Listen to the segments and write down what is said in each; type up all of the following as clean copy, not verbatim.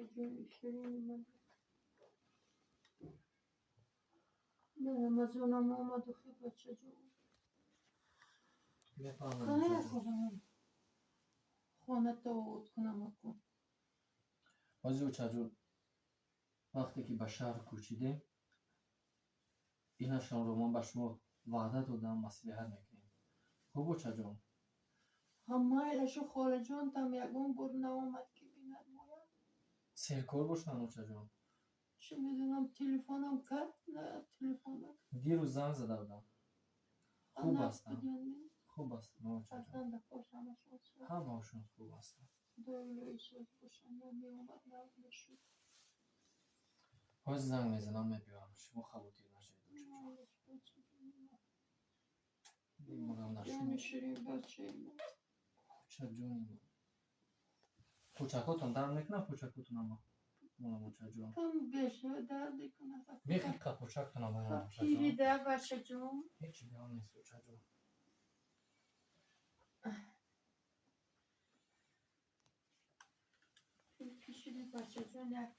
Бачаҷони ширини ман. На Рамазонам омад, охи бачаҷон. Мефаҳмам, Кая очаҷон. Кунам? Хонато овод кунам акун. Ҳозир, очаҷон, вақте ки ба шаҳр кӯчидем, инашонро ман ба шумо ваъда додам, маслиҳат мекунем. Хуб, очаҷон? Ҳа, майлашу, холаҷонтам ягон бор наомад, ки бинад моя. Серкор бошанд, очаҷон. Чӣ медонам, телефонам кард, на телефон накард. Дирӯз занг зада будам. Хуб Нағз ҳастанд. будиянд, не? Хуб ҳастанд, очаҷон. Фарзандакош ҳамашон соз. Ҳамаашон хуб ҳастанд. Худои илоҳӣ соз бошанд, на меомад, нағз мешуд. Ҳозир занг мезанам, мебиёрам. Шумо хавотир нашавед, очаҷон. Майлаш, бачаҷони ман. Мемонам на шумо. Ҷони ширин бачаи ман. Очаҷони ман. Пӯчакотон дард мекунад, пӯчакотонам монам, очаҷон? Кам беш дард мекунад. Мехи қапӯчактонам монам, очаҷон. Пирида, бачаҷон. Ҳеҷ гап нест, очаҷон. Пир кишиди, бачаҷон, як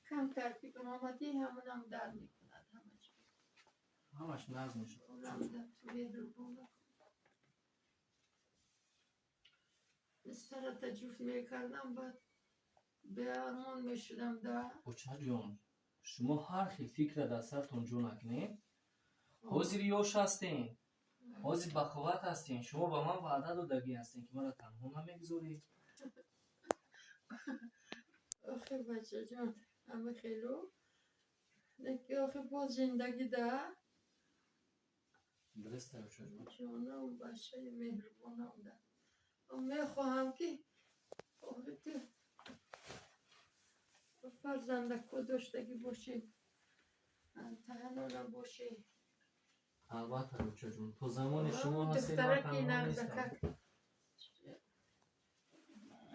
камтар ки омадӣ, ҳамонам дард мекунад ҳама чиз. Ҳамаш нағз мешавад, Олам очаҷон. Да ту меҳрубона. Сарата ҷуфт мекардам, баъд беармон мешудам да. Очаҷон, шумо ҳар хел фикра дар сартон ҷо накунед. Ҳозир ёш ҳастем. Ҳозир бақувват ҳастем. Шумо ба ман ваъда додагӣ ҳастем, ки маро танҳо намегузоред. Охи, бачаҷон, ҳама хелу. Леки охи, боз зиндагӣ да. Дуруст, очаҷон. Ҷонам, бачаи меҳрубонам да. Мехоҳам, ки охи ту фарзандако доштагӣ бошӣ, танҳо набошӣ. Албатта, очаҷон. То замоне шумо ҳастед, ман Духтараки танҳо нестам. нағзакак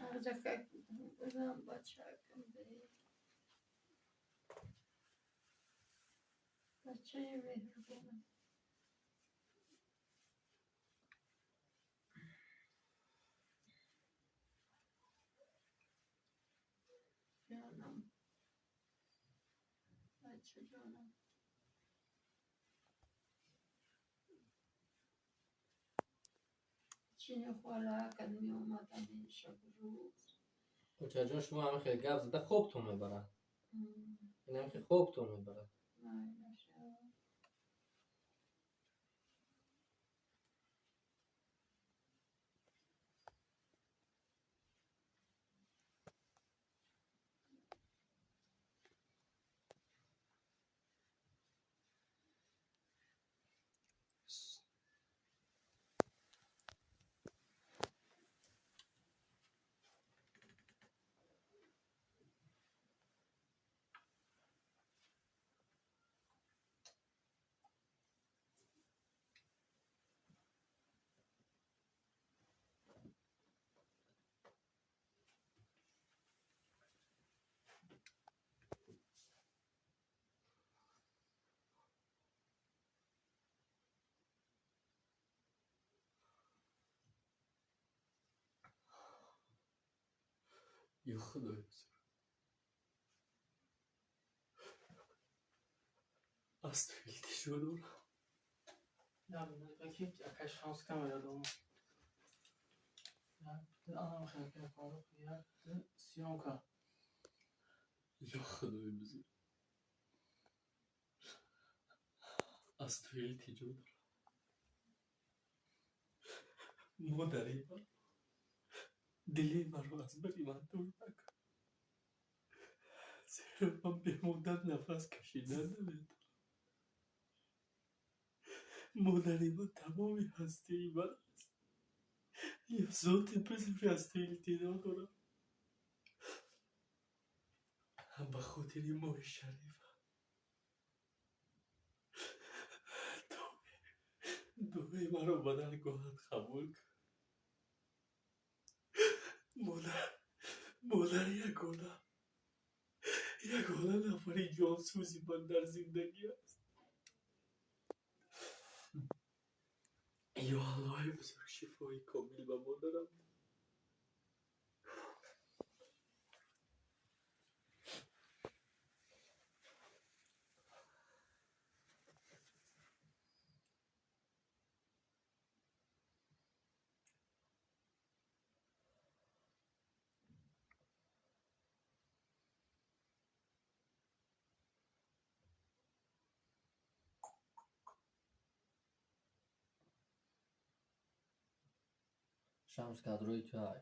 нағзакак будам, бачаакам деҳӣ. Бачаи меҳрубонам. Ҷонам. Бачаҷонам. Чини холаакат меомадам ин шабу рӯз. Очаҷон, шумо ҳама хел гап зада хобтон мебарад. Ин ҳама хел хобтон мебарад. Майлаш. Ё Худои бузург. Аз ту илтиҷо дорам. Ки акай шанс кам ёдам. Як, ду, анам хел ка Фаррух, як, ду, съёмка. Ё Худои бузург. Аз ту илтиҷо дорам. Модари ман. Дили маро аз бари ман дур накун. Зеро ман бемодар нафас кашидан наметавонам. Модари ман тамоми ҳастии ман аст. Ё зоти бузург, аз ту илтиҷо дорам. Ба хотири моҳи шарифа. Дуои маро ба даргоҳат қабул кун. Модар, модар ягона. Ягона нафари ҷонсӯзи ман дар зиндагӣ аст. Ё Аллоҳи бузург, шифои комил ба модарам. Шамс, кадрои туай.